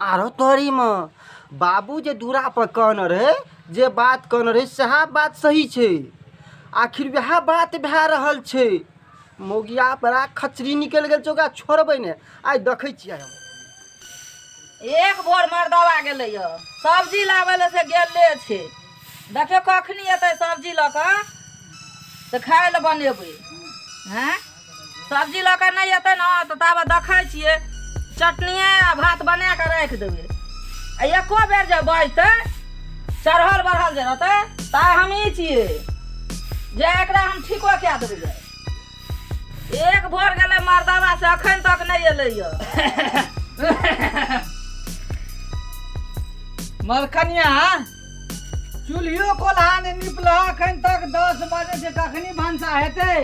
आरो तोरीमे बाबू जे दूरापर कहने रहै जे बात कहने रहै सएह बात सही छै आखिर वएह बात भए रहल छै मौगिया बड़ा खचरी निकलि गेल छै ओकरा छोड़बै नहि आइ देखै छियै हम एक भोर मर्दवा गेलै यऽ सब्जी लाबै लए से गेले छै देखियौ कखनी एतै सब्जी लऽ कऽ तऽ खाय लए बनेबै हँ सब्जी लऽ कऽ नहि एतै ने तऽ ताबे देखै छियै चटनिए आ भात बना कऽ राखि देबै आ एको बेर जे बजतै चढ़ल बढ़ल जे रहतै तऽ आइ हमही छियै जे एकरा हम ठीको कए देबै एक भोर गेलै मर्दावा से अखन तक नहि एलै यऽ मरखनिया चूल्हियो कोल्हा नहि निपल अखन तक 10 बजे छै कखनी भनसा हेतै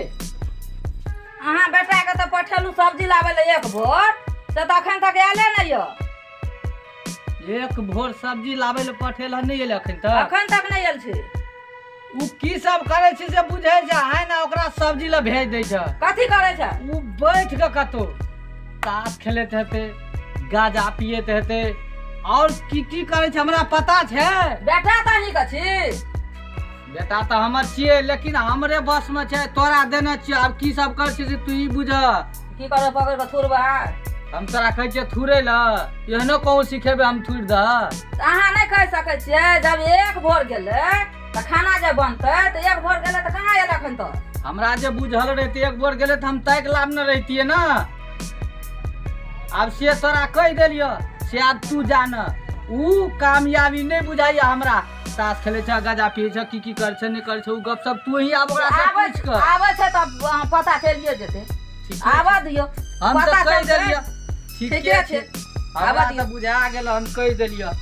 अहाँ बेटाके तऽ पठेलहुँ सब्जी लाबै लए एक भोर से तऽ अखन तक आयले नहि यऽ एक भोर सब्जी लाबै लए पठेल हन नहि एलै अखन तक अखन तक नहि आयल छै ओ की सब करै छै से बुझै छै आइ ने ओकरा सब्जी लए भेज दै छै कथी करै छै ओ बैठ कऽ कतौ ताश खेलैत हेतै गाजा पियैत हेतै आओर की की करै छै हमरा पता छै बेटा तऽ अहीँके छी बेटा तऽ हमर छियै लेकिन हमरे बसमे छै तोरा देने छियै आब की सब करै छै से तू ही बुझ की करबै पकड़ि कऽ थुरबै हम तोरा कहै छियै थुरै लए एहनो कहूँ सिखेबै हम थुरि दह तऽ अहाँ नहि कहि सकै छियै जब एक भोर गेलै तऽ खाना जे बनतै तऽ एक भोर गेलै तऽ कहाँ एल एखन तक हमरा जे बुझल रहितै एक भोर गेलै तऽ हम ताकि लाबने रहितियै ने आब से तोरा कहि देलियऽ से आब तू जान उ कामयाबी नहि बुझाइया हमरा ताश खेलै छै गाजा पियै छै की की करै छै नहि करै छै उ गप सब तू ही आब ओकरा से आबै पूछि कऽ आबै छै तऽ अहाँ पता चलिए जेतै ठीके छै। आबऽ दियौ हम तऽ पता कहि चलतै। देलियऽ ठीके ठीके छै छै। हमरा आबऽ तऽ दियौ। बुझा गेल हम कहि देलियऽ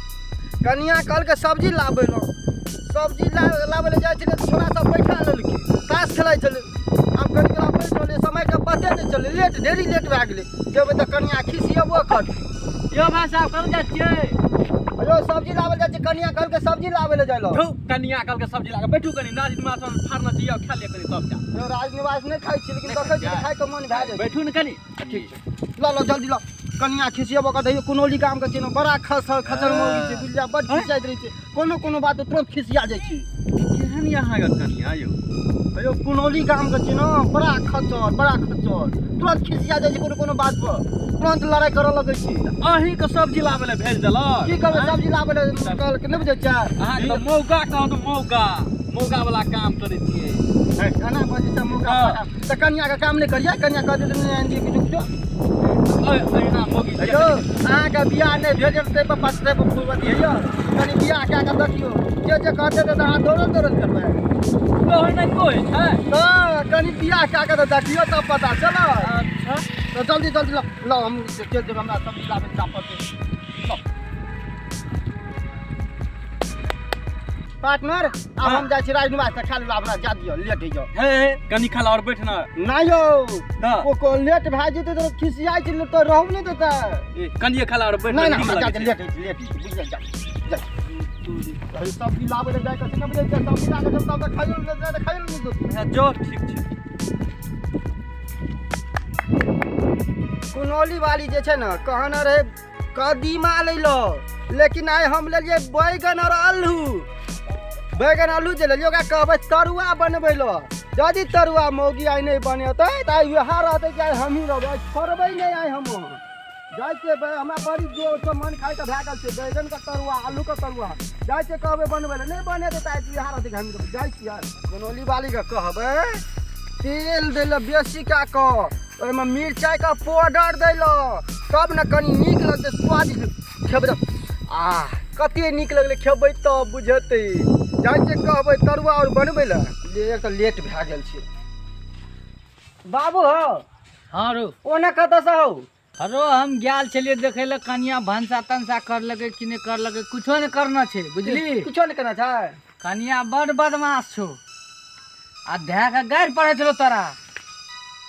कनिया कहलकै सब्जी लाबै लए सब्जी लाबै लए जाइ छलै तऽ छोड़ा सब बैठा लेलकै ताश खेलाइ छलै आब कनि काल बैठ रहलै समयके पते नहि चललै लेट ढेरी लेट भए गेलै जेबै तऽ कनिया खिसियेबो करतै यौ भाइ साहब कतऽ जाइ छियै यौ सब्जी लाबै लए जाइ छियै कनिया कहलकै सब्जी लाबै लए जाइ लए धौ कनिया कहलकै सब्जी लाके बैठू कनी नाज निवास फाड़ना चाहिए खा लिअ कनी तब जा यौ राजनिवास नहि खाइ छी लेकिन नहि देखै खाइ छी छियै? खाइके मन भए जाइ छै बैठू ने कनी ठीक छै ल ल जल्दी ल कनिया खिसियेबो करतै यौ कुनौली गामके छै ने बड़ा खसर खचर मौगी छै बुझलियै बड खिसियाइत रहै छै कोनो कोनो बात तुरंत खिसिया जाइ छै केहन अहाँके कनिया यौ यौ कुनौली गामके छै ने बड़ा खचर बड़ा खचर तुरंत खिसिया जाइ छै कोनो कोनो बात पर तुरंत लड़ाइ करऽ लगै छै अहींके सब्जी लाबै लए भेज देलक की करबै सब्जी लाबै लए कहलकै नहि बुझै छियै अहाँके तऽ मौका कहू तऽ मौका मौका वाला काम करै छियै हे, एना बजै छै मौका हँ। तऽ कनियाके काम नहि करियै कनिया कहतै तऽ नहि आनि दियै किछु किछु अहिना मौगी यौ अहाँके बियाह नहि भेल ताहि पर पछतै पर फुलबती हैयौ कनि बियाह कए कऽ देखियौ जे जे कहतै तऽ अहाँ दौड़ल दौड़ल करबै ओहिना कोइ छै तऽ कनि बियाह कए कऽ तऽ देखियौ तब पता चलत अच्छा तऽ जल्दी जल्दी लऽ लऽ हम चलि जेबै हमरा सब्जी लाबै लए पड़तै पार्टनर आब हम जाइ छी राजनिवास तऽ खा लेब हमरा जा दियौ लेट होइ जाउ हे हे कनी खाला और बैठ ना ना यौ तऽ ओ को लेट भए जेतै तऽ खिसियाइ छै तऽ रहू नहि देतै ए, कनिये खाला और बैठ नहि ना, नहि नीक हमरा लगै जा छै। लेट होइ छै लेट होइ छै बुझलियै जा जा अरे सब्जी लाबै लए जाइ के छै ने बुझै छियै सब्जी ला कऽ जब तब तऽ खाइयो नहि देतै तऽ खाइयो नहि देतै अच्छा, जो ठीक छै कुनौली वाली जे छै ने कहने रहै कदीमा लै लो लेकिन आइ हम लेलियै बैगन आओर आलू बैगन आलू जे लेलियै ओकरा कहबै तरुआ बनबै लए यदि तरुआ मौगी आइ नहि बनेतै तऽ आइ वएह रहतै कि आइ हमही रहबै आइ छोड़बै नहि आइ हम जाइ छियै हमरा बड़ी जोरसँ मन खाइके भए गेल छै बैगनके तरुआ आलूके तरुआ जाइ छियै कहबै बनबै लए नहि बनेतै तऽ आइ वएह रहतै कि हमही रहबै जाइ छियै बनौली वालीके कहबै तेल दै लए बेसी कए कऽ ओहिमे मिरचाइके पाउडर दै लए तब ने कनि नीक लगतै स्वादिष्ट खेबै तऽ आह कते नीक लगलै खेबै तब बुझेतै जाइ छियै कहबै तरुआ आओर बनबै लए एक तऽ लेट भए गेल छै बाबू हौ हँ रो ओना कतऽसँ हौ हरो हम गेल छलियै देखै लए कनिया भनसा तनसा करलकै कि नहि करलकै कुछो नहि करना छै बुझली कुछो नहि करना छै कनिया बड बदमाश छौ आ धए कऽ गारि पड़ै छलो तोरा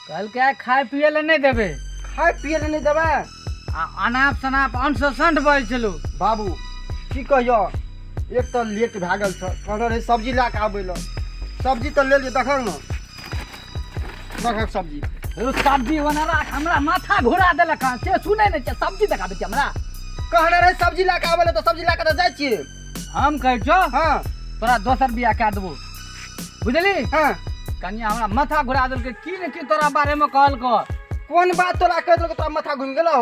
कहलकै आइ खाय पियै लए नहि देबै खाय पियै लए नहि देबै आ अनाप शनाप अंट संट बजै छलो बाबू की कहियो एक तऽ लेट भए गेल छ कहने रहै सब्जी लए कऽ आबै लए सब्जी तऽ लेलियै देखहक ने देखहक सब्जी रौ सब्जी ओना राख हमरा माथा घुरा देलक हँ से सुनै नहि छियै सब्जी देखाबै छियै हमरा कहने रहे सब्जी ला के आबै लए तऽ सब्जी ला के तऽ जाइ छियै। हम कहै छौ। हँ। तोरा दोसर बियाह कए देबो, बुझली? हँ। कनिया हमरा माथा घुरा देलकै, की ने की तोरा बारेमे कहलको। कोन बात तोरा कहि देलको, तोरा माथा घुमि गेलौ?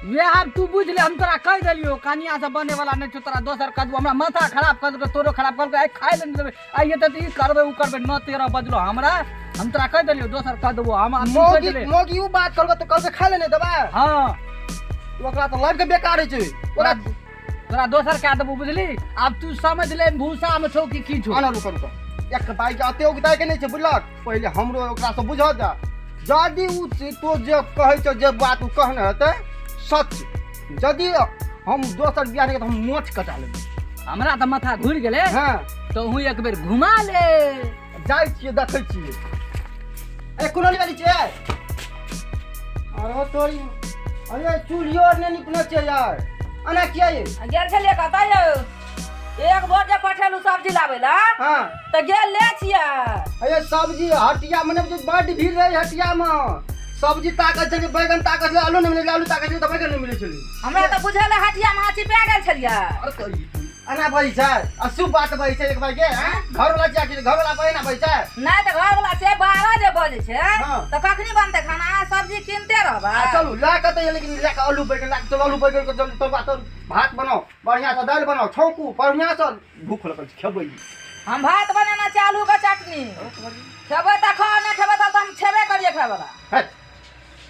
वएह आब तू बुझ ले, हम तोरा कहि देलियौ कनिया से बने वाला नहि छौ, तोरा दोसर कह देबो। हमरा माथा खराब कर देलकै, तोरो खराब करलकै। आइ खाइ लए नहि देबै, आइ एतऽ तऽ ई करबै ओ करबै, 9-13 बजलो हमरा। हम तोरा कहि देलियौ दोसर कह देबो हम, आब तू सोचि मौगी ले। मौगी उ बात कहलको तऽ कहलकै खाइ लए नहि देबै? हँ। ओकरा तऽ लाइफ के बेकार होइ छै ओकरा। तोरा दोसर कए देबो, बुझली? आब तू समझ ले भूसा मे छौ कि की छौ। आना, रुको रुको, एक बाइक अते उगताय के नहि छै, बुझलक? पहिले हमरो ओकरासँ बुझऽ दे। यदि उ तो जे कहै छौ, जे बात उ कहने हेतै सच, यदि हम दोसर बियाह नहि करब तऽ हम मोछ कटा लेबै। हमरा तऽ माथा घुरि गेलै। हँ। तऽ हूँ एक बेर घुमा ले। जाइ छियै, देखै छियै। ए कुनौली वाली छियै? अरे तोरी, अरे चूल्हियो आर नहि निपने छियै यार, एना किया ये? गेल छलियै कतऽ यौ? एक बोर जे पठेलहुँ सब्जी लाबै लए। हँ। तऽ गेल ले छियै। अरे सब्जी हटिया मने जे बड्ड भीड़ रहै हटियामे, सब्जी ताकत छलै, बैगन ताकत छलै, आलू नहि मिलै, आलू ताकत छलै तऽ बैगन नहि मिलै छलै। हमरा तऽ बुझल है हटियामे अहाँ चिपा गेल छलियै। अरे तो ई एना बजै छै, अशुभ बात बजै छै एक बार के, आँय? घरवला छियै कि घरवला पर एना बजै छै? नहि तऽ घरवला छै, 12 जे बजै छै। हँ। तऽ कखनी बनतै खाना? अहाँ सब्जी कीनते रहबै। आ चलू लए कऽ तऽ, लेकिन लए कऽ आलू बैगन लए कऽ चलू, आलू बैगन के जल्दी तरुआ तर भात बनाउ, बढ़िआँ से दालि बनाउ, छौंकू बढ़िआँ से, भूख लगल छै, खेबै। हम भात बनेने छी, आलूके चटनी खेबै तऽ खाउ, नहि खेबै तऽ हम छेबे करियै खायवला। हट,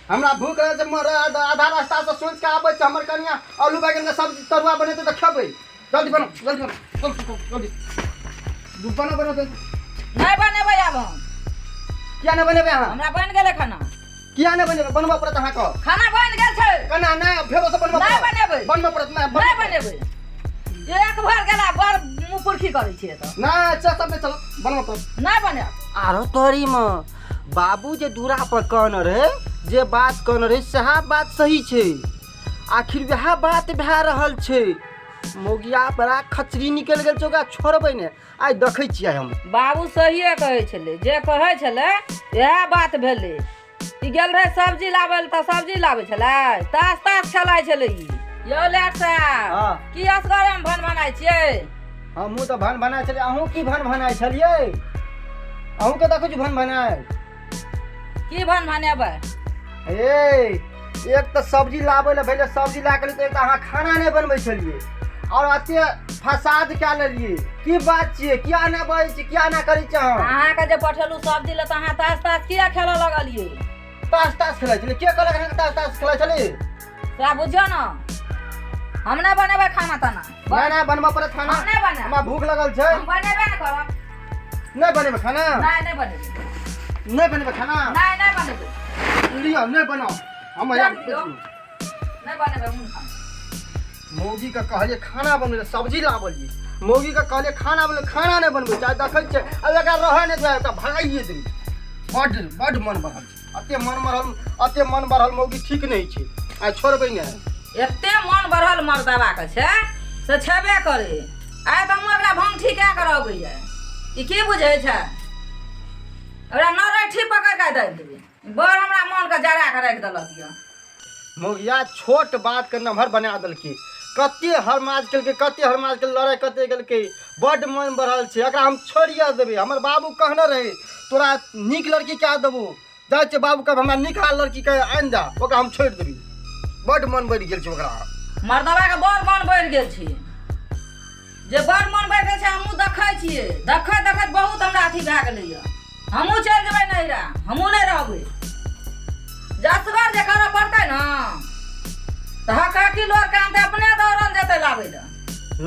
हमरा भूख रहै छै, मर आधा रास्ता से सोचि कऽ आबै छै। हमर कनिया आलू बैगन के सब्जी तरुआ बनेतै तऽ खेबै। जल्दी बनाउ, जल्दी बनाउ, चल चल, जल्दी बनाउ, बनाउ जल्दी। नहि बनेबै आब हम। किया नहि बनेबै अहाँ? हमरा बनि गेलै खाना। किया नहि बनेबै? बनबऽ पड़त अहाँके। खाना बनि गेल छै। केना नहि? फेरो से बनबऽ नहि पड़त। बनेबै। बनबऽ पड़त, नहि? नहि बनेबै। एक भर गेला बड़ मुँह पुरखी करै छियै तऽ। नहि, से सब नहि चलत, बनबऽ पड़त। नहि बनायब। आरो तोरीमे बाबू जे दूरा पर कहने रहे, जे बात कहने रहे सएह बात सही छै। आखिर वएह बात भए रहल छै। मौगिया बड़ा खचरी निकलि गेल छै, ओकरा छोड़बै ने, आइ देखै छियै हम। बाबू सहिए कहै छलै, जे कहै छलै इएह बात भेलै। ई गेल रहै सब्जी लाबै लए तऽ सब्जी लाबै छलै, तास तास खेलाइ छलै ई। यौ लेट साहब। हँ। की असगरेमे भन भनाइ छियै? हमहूँ तऽ भन भनाइ छलियै। अहूँ की भन भनाइ छलियै? अहूँके देखै छी भन भनाइ। की भन भनेबै? हे, एक तऽ सब्जी लाबै लए भेलै, सब्जी ला के तऽ एक तऽ अहाँ खाना नहि बनबै छलियै आओर एते फसाद कए लेलियै। की बात छियै? किया एना बजै छियै? किया एना करै छियै अहाँ? अहाँके जे पठेलहुँ सब्जी लए तऽ अहाँ तास तास किया खेलऽ लगलियै? तास तास खेलाइ छलियै? के कहलक अहाँके तास तास खेलाइ छलियै? सएह बुझियौ ने, हम नहि बनेबै खाना ताना। नहि नहि, बनबऽ पड़त खाना। हम नहि बनायब। हमरा भूख लगल छै। हम बनेबे ने करब। नहि बनेबै खाना? नहि, नहि बनेबै। नहि बनेबै खाना? नहि, नहि बनेबै। लिअ, नहि बनाउ, हम चल लियौ। नहि बनेबै हम खाना। मौगीके कहलियै खाना बनबै लए, सब्जी लाबलियै, मौगीके कहलियै खाना बनबै, खाना नहि बनबै छै। आइ देखै छियै, आ एकरा रहै नहि देबै, एकरा भगाइए देबै। बड्ड बड्ड मन बढ़ल छै, एते मन बढ़ल, एते मन बढ़ल मौगी ठीक नहि छै, आइ छोड़बै नहि। एते मन बढ़ल मर्दबाके छै से छेबे करे। आइ तऽ हम एकरा भंगठी कए कऽ रहबैया। ई की बुझै छै? एकरा नरैठी पकड़ि कऽ दाबि देबै। बड़ हमरा मोनके जरा कऽ राखि देलक यऽ। मौगिया छोट बातके नमहर बना देलकै। कते हरमाज केलकै, कते हरमाज के लड़ाइ कते गेलकै। बड्ड मन बढ़ल छै, एकरा हम छोड़िए देबै। हमर बाबू कहने रहै तोरा नीक लड़की कए देबौ। जाइ छियै बाबूके, हमरा नीक लड़कीके आनि दे, ओकरा हम छोड़ि देबै। बड्ड मन बढ़ि गेल छै ओकरा। मर्दबाके बड़ मन बढ़ि गेल छै, जे बड़ मन बढ़ि गेल छै। हमहूँ देखै छियै, देखैत देखैत बहुत हमरा अथी भए गेलैए। हमहूँ चलि जेबै नैहरा, हमहूँ नहि रहबै। जसगर जे करऽ पड़तै ने तऽ हक हकी लोर कानते अपने दौड़ल जेतै लाबै लए।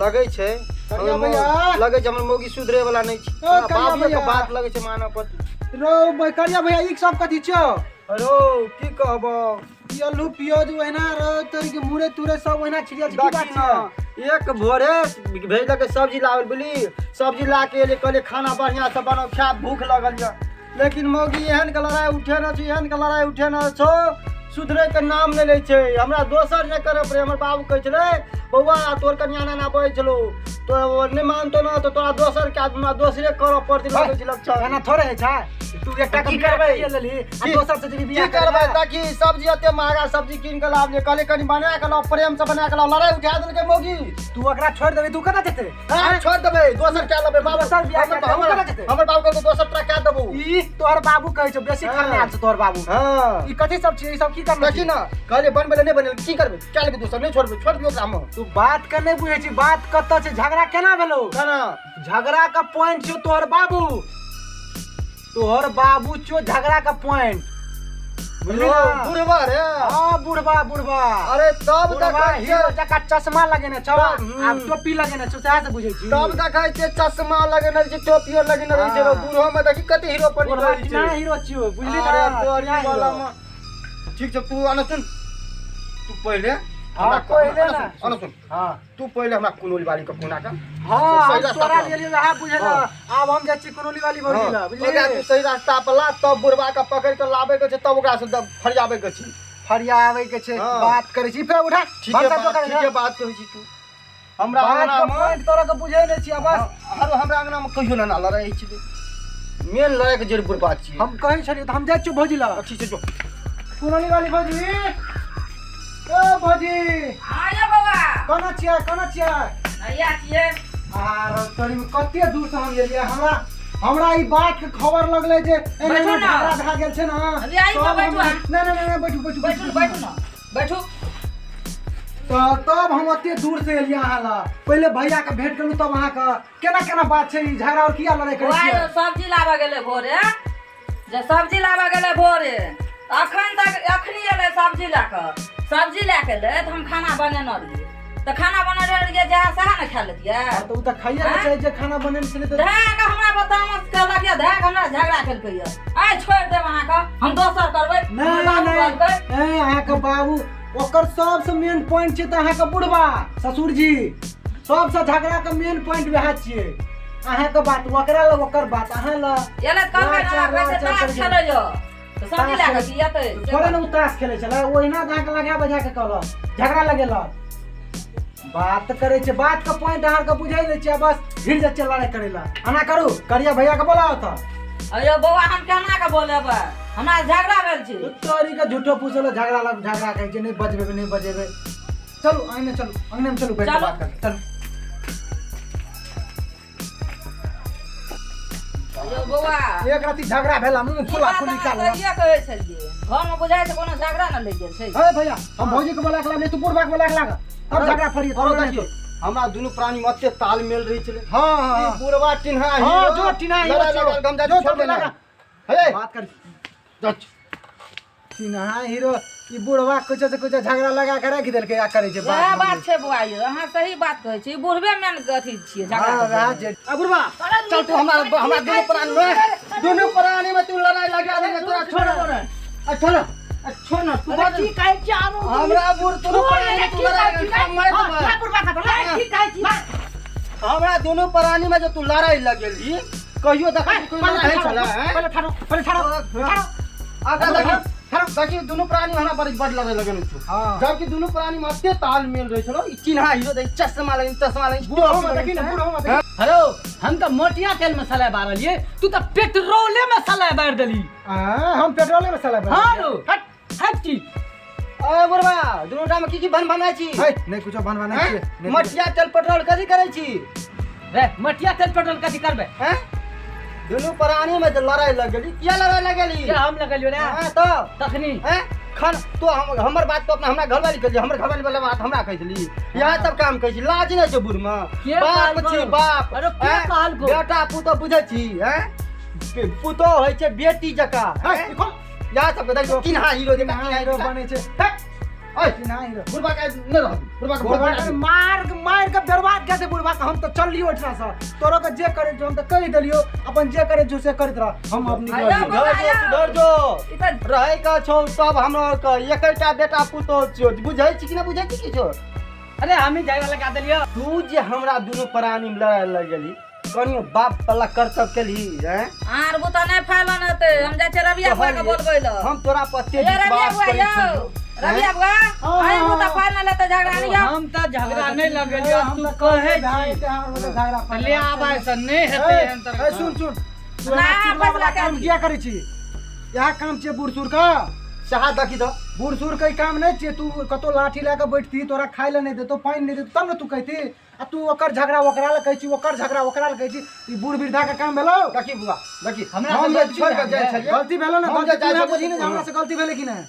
लगै छै करिया हमर भैया। लगै छै हमर मौगी सुधरे वाला नहि छै। ओ, हमरा करिया बाबूके भैया। बात लगै छै मानऽ पड़तै। रो करिया भैया, ई सब कथी छौ? अरो की कहबो। ई आलू प्याज ओहिना रह तोरी के मुरे तुरे सब ओहिना छिड़िया छै, की बात देखी छै? ने, एक भोरे भेजलक सब्जी लाबै बोली, सब्जी ला के एलियै, कहलियै खाना बढ़िआँ से बनाउ, खायब, भूख लगल यऽ। लेकिन मौगी एहन के लड़ाइ उठेने छौ, एहन के लड़ाइ उठेने छौ, सुधरै के नाम नहि लै छै। हमरा दोसर नहि करऽ पड़ै। हमर बाबू कहै छलै बौआ तोर कनिया ना बजै छलौ तो नहि मानतो ना तऽ तोरा दोसर के आदमी दोसरे करऽ पड़तै लगै छै लक्षण। एना थोड़े होइ छै, तू एकटा के की बियाह करबै? करिए लेलही आ दोसर से जेबही की बियाह करबै? करबै। ताकि सब्जी एते महगा सब्जी कीन के लाबलियै, कहलियै कनि बना के लाउ, प्रेम से बना के लाउ, लड़ाइ उठा देलकै मौगी। तू ओकरा छोड़ि देबही तू कतऽ जेतै? आँय, छोड़ देबै दोसर क्या लेबै बाबू? दोसर बियाह हमर करतै, हमर ओ केना जेतै? हमर बाबू कहलकै दोसर तोरा क्या देबौ। ई तोहर बाबू कहै छौ बेसी हाँ। खरनायल छौ तोहर बाबू। हाँ। ई कथी सब छै, ई सब की करना देखी ना कहलियै बनबै लए नहि बनेलकै, की करबै? क्या लेबै दोसर? नहि छोड़बै, छोड़ दियौ ओकरा हम। तू बात के नहि बुझै छी, बात कतऽ छै, झगड़ा केना भेलौ? केना? झगड़ा के पॉइंट छौ तोहर बाबू, तोहर बाबू छौ झगड़ा के पॉइंट, बुझली ना? बुढ़वा रे। हाँ बुढ़वा बुढ़वा। अरे तब बुढ़वा देखै हीरो छियै जकाँ चश्मा लगेने छौ हम्म। आ टोपी लगेने छौ, सएह से बुझै छी। तब देखै छियै चश्मा लगेने छै, टोपियो लगेने रहै छै। हाँ। बूढ़ो में देखी कते हीरो पर बुढ़वा रहै किना छै। हीरो छियौ, बुझली ना? अरे तोरी किना वाला हीरो। में ठीक छै। तू आने सुन, तू पहिले हाँ, हमरा पहिले आने ना। सुन, आने सुन। हाँ। तू पहिले हमरा कुनौली वाली के कोना के हाँ, सही हम रास्ता तोरा पर। लिए वएह बुझल। हाँ। आब हम जाइ छी कुनौली वाली भौजी लग, हाँ, बुझली? ओकरा तू सही रास्ता पर ला, तब बुढ़वा के पकड़ के लाबे के छै, तब ओकरा से फरियाबे के छै। फरियाबै के छै। हाँ। बात करै छी फेर उठा ठीके भनसा बात, चौका ठीके बात कहै छी तू। हमरा बात अंगना के में पॉइंट तोरा के बुझै नहि छी आ बस। आरो हमरा अंगना में कहियो ना लड़ाई छै, मेन लड़ाई के जड़ बुढ़वा छी। हम कहै छलियै तऽ हम जाइ छियौ भौजी लग। ठीक छै जो। कुनौली वाली भौजी, ओ भौजी। आयो बौआ। कोना छियै, कोना छियै? नैया छियै। आर तोरी में कते दूर से हम एलियै, हमरा हमरा ई बात के खबर लगलै जे एना बैठू एना ना। झगड़ा भए गेल छै ना। अरे आई तब पर बैठू हम- अहाँ। नहि नहि नहि, बैठू बैठू। बैठू बैठू ना बैठू। तऽ तब हम ओते दूर से एलियै अहाँ लग, पहिले भैया के भेंट करू तब अहाँके केना केना बात छै, ई झगड़ा और किया लड़ाइ करै बौआ छियै? यौ, सब्जी लाबऽ गेलै भोरे, जे सब्जी लाबऽ गेलै भोरे अखन तक अखनी एलै सब्जी लए कऽ। सब्जी लए कऽ एलै तऽ हम खाना बनेने रहियै, तऽ खाना बनेने रहियै जएह सएह ने खा लेतियै। हाँ, तऽ ओ तऽ खाइए के आँय? छै जे खाना बनेने छलै तऽ। धए कऽ हमरा बतामस कहलक यऽ, धए कऽ हमरा झगड़ा केलकै यऽ। आइ छोड़ि देब अहाँके, हम दोसर करबै। नहि हमर बाबू नहि कहलकै। ए, अहाँके बाबू ओकर सबसँ मेन पॉइंट छै तऽ अहाँके बुढ़बा ससुर जी सबसँ झगड़ा के मेन पॉइंट वएह छियै। अहाँके बात ओकरा लग, ओकर बात अहाँ लग। एलै तऽ कहलकै लाचार, हमरा कहै छै लाचार ताश करै छै। खेलै यऽ तऽ सब्जी लए कऽ की एतै? थोड़े ने ओ ताश खेलै छलै, ओहिना तऽ अहाँके लगा बजा के कहलक, झगड़ा लगेलक। बात करै छै, बात के पॉइंट अहाँके बुझै नहि छियै, बस भिड़ जाइ छियै लड़ाइ करै लए। एना करू, करिया भैया के बोलाउ तऽ। अयो बौआ, हम केना के बोलेबै, हमरा झगड़ा भेल छै। तोरी के झूठो पूछल झगड़ा लग झगड़ा कहै छै, नहि बजबेबै नहि बजेबै। चलू अंगने चलू, अंगने में चलू, बैठ के चलू। बात कर चलू। अयो बौआ, एक राति झगड़ा भेला मुंह ई फुला बात फुली अहाँ काल। सहिए कहै छलियै, घरमे बुझाइ छै कोनो झगड़ा ने लागि गेल छै। हे भैया, हम भौजी के बोला के लाबलियै, तू बुढ़बा के बोला के लाग, तब झगड़ा फरिए। औरो देखियौ हमरा दुनू प्राणी में एते तालमेल रहै छलै। हाँ, हाँ, ई हाँ। बुढ़वा टिन्हा हाँ, हीरो, जो टिन्हा हीरो लड़ाइ छियौ। लगल, हम जाइ जो छी, छोड़ तब देना। लगा। हे, बात कर। जा। टिन्हा हीरो ई बुढ़वा कुछो से कुछो झगड़ा लगा के राखि देलकै आ करै छै वएह बात। बात छै बौआ यौ, अहाँ सही बात कहै छी, ई बुढ़बे मेन अथी छियै झगड़ा हाँ, के। वएह जे आ बुढ़वा चल तू हमरा हमरा दुनू प्राणी में, दुनू प्राणी में तू लड़ाई लगा देने, तोरा छोड़ ना। आ छोड़, आ छोड़ ना तू बाज। की कहै छी आरो? हमरा बुढ़ दुनू प्राणी में तू लड़ाई लगा, मारि देबै। बुढ़बा के तऽ की कहै छी? हमरा दुनू प्राणी में जो तू लड़ाई लगेली, कहियो देखै छी कोई लड़ाई होइ छलै, हैं? पहिले ठाड़ो, पहिले ठाड़ो, ठाड़ो। आगा देखी, देखी दुनू प्राणी में हमरा बड़ बड़ लड़ाई लगेने छौ। हाँ। जबकि दुनू प्राणी में एते तालमेल रहै छलौ। ई चिन्हा हीरो देख, चश्मा लगेने, चश्मा लगेने, बूढ़ो में देखी ने, बूढ़ो में देखी। हेलो, हम तऽ मोटिया तेल में सलाइ बारलियै, तू तऽ पेट्रोले में सलाइ बारि देली। हाँ, हम पेट्रोले में सलाइ बारलियै। हाँ रो, हट हट की। ए बुढ़वा, दुनू टा में की की बन बनाइ छी? हे, नहि कुछो बन बनाइ हैं? छियै, नहि। मटिया तेल पेट्रोल कथी करै छी? रे मटिया तेल पेट्रोल कथी करबै? हैं? दुनू प्राणी में जे लड़ाई लगेली, किया लड़ाई लगेली? के हम लगलियो रे? हाँ, तब तखनी हैं? खन तो हम हमर बात तो अपना हमरा घरवाली कहली, हमर घरवाली वाला बात हमरा कहै छली। इएह सब काम कहै छी, लाज नहि छै बुढ़ में? के बाप कहलकौ? छी बाप। अरे के हैं? कहलकौ? बेटा पुतोह बुझै छी, हैं? पुतोह होइ छै बेटी जकाँ, हे, हैं? खोल। इएह सब के देखियौ चिन्हा हीरो जकाँ, चिन्हा हीरो बनै छै। ओए, चिन्हा हीरो। बुढ़बा के नहि रहत, बुढ़बा के बुढ़बा बर्बाद के मार मार के बर्बाद कर दे बुढ़बा के। हम तो चललियो ओठना से, तोरो के जे करे छौ हम तो कहि देलियो, अपन जे करे छौ से करैत रह, हम अब निकल आया लियो। बौआ, सुधर जो, सुधर जो। ई तऽ रहै के छौ सब हमरा के एकटा बेटा पुतोह छियौ, बुझै छी कि नहि बुझै छी किछो? अरे हमी झगड़ा लगा देलियो। तू जे हमरा दुनू प्राणी में लड़ाई लगेली, कनियो बाप वाला करतब केलही हैं? आर बुता नहि फाइलन हेतै, हम जाइ छियै रबिया बुआ के बोलबै लए। हम तोरा पर एते ए रबिया विश्वास बुआ करै यौ, छलियौ। रबिया बुआ, अहीं बुता फाइनल हेतै झगड़ा नहि यौ। हम तऽ झगड़ा नहि लगेलियौ, हम तू तऽ कहै भाई छी ते हमर मतलब झगड़ा तऽ ले आब से नहि हेतै एहन तरह ए सुन सुन, तू ना, एना चिल्ला फैसला वाला कए काम दी। किया करै छी? इएह काम छियै बूढ़ सूढ़ के? सहा दखी दो। बूढ़ सूढ़ के ई काम नहि छियै। तू कतौ लाठी लए कऽ बैठती, तोरा खाय लए नहि देतौ, पानि नहि देतौ, तब ने तू कहती। आ तू ओकर झगड़ा ओकरा लए कहै छी, ओकर झगड़ा ओकरा लए कहै छी। ई बूढ़ वृद्धा के काम भेलौ? देखी बुआ, देखी, हमरा हम से जे गलती छोड़ि कऽ भए जाइ गेलै। छलियै, गलती भेलौ ने? हम जे गलती जाइ तू छलियै, बुझी ने जे हमरा से गलती भेलै कि नहि।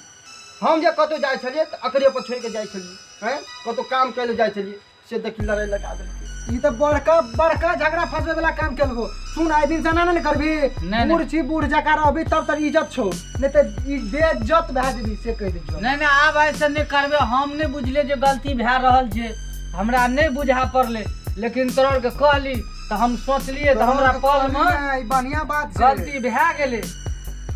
हम जे कतौ जाइ छलियै तऽ अकरे पर छोड़ि कऽ जाइ छलियै हैं, कतौ काम करै लए जाइ छलियै, से देखी लड़ाइ लगा देलकै। ई तऽ बड़का बड़का झगड़ा फंसबै वाला काम केलको। सुन, आइ दिन से एना नहि ने करबी। नहि। बूढ़ छी, बूढ़ जकाँ रहबी तब तोर इज्जत छौ, नहि तऽ ई बेइज्जत भए जेबी, से कहि दै छियौ। नहि नहि, आब ऐसे नहि करबै। हम नहि बुझलियै जे गलती भए रहल छै, हमरा नहि बुझा पड़लै, लेकिन तोरा आरके कहली तऽ हम सोचलियै तऽ हमरा पलमे नहि, ई बढ़िआँ बात छै। गलती भए गेलै।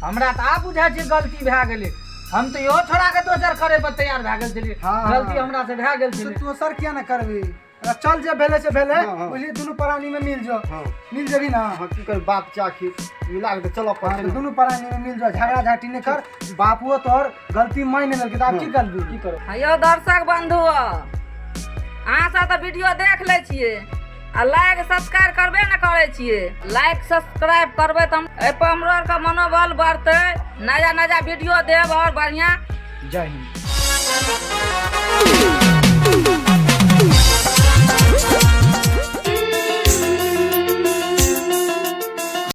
हमरा तऽ आब बुझाइ छै गलती भए गेलै। हम तऽ इहो छोड़ा के दोसर करे पर तैयार भए गेल छलियै। हाँ। गलती हमरा से भए गेल से छलै। दोसर किया ने करबी? आ चल, जे भेलै से भेलै। हाँ, हाँ। बुझलियै, दुनू प्राणी में मिल जो। हाँ। मिल जेबी ना? हाँ, की कर, बाप चाखी मिला के तऽ चलऽ हाँ, पड़तै तऽ ने। दुनू प्राणी में मिल जो, झगड़ा झाटी नहि कर। बापुओ तोहर गलती मानि लेलकै, तऽ आब की करबी? की करब? यौ दर्शक बंधु, अहाँ सब तऽ वीडियो देख लै छियै आ लाइक सब्सक्राइब करबे ने करै छियै। लाइक सब्सक्राइब करबै तऽ हम एहिपर हमरो आरके मनोबल बढ़तै, नया नया वीडियो देब आओर बढ़िआँ। जय हिंद।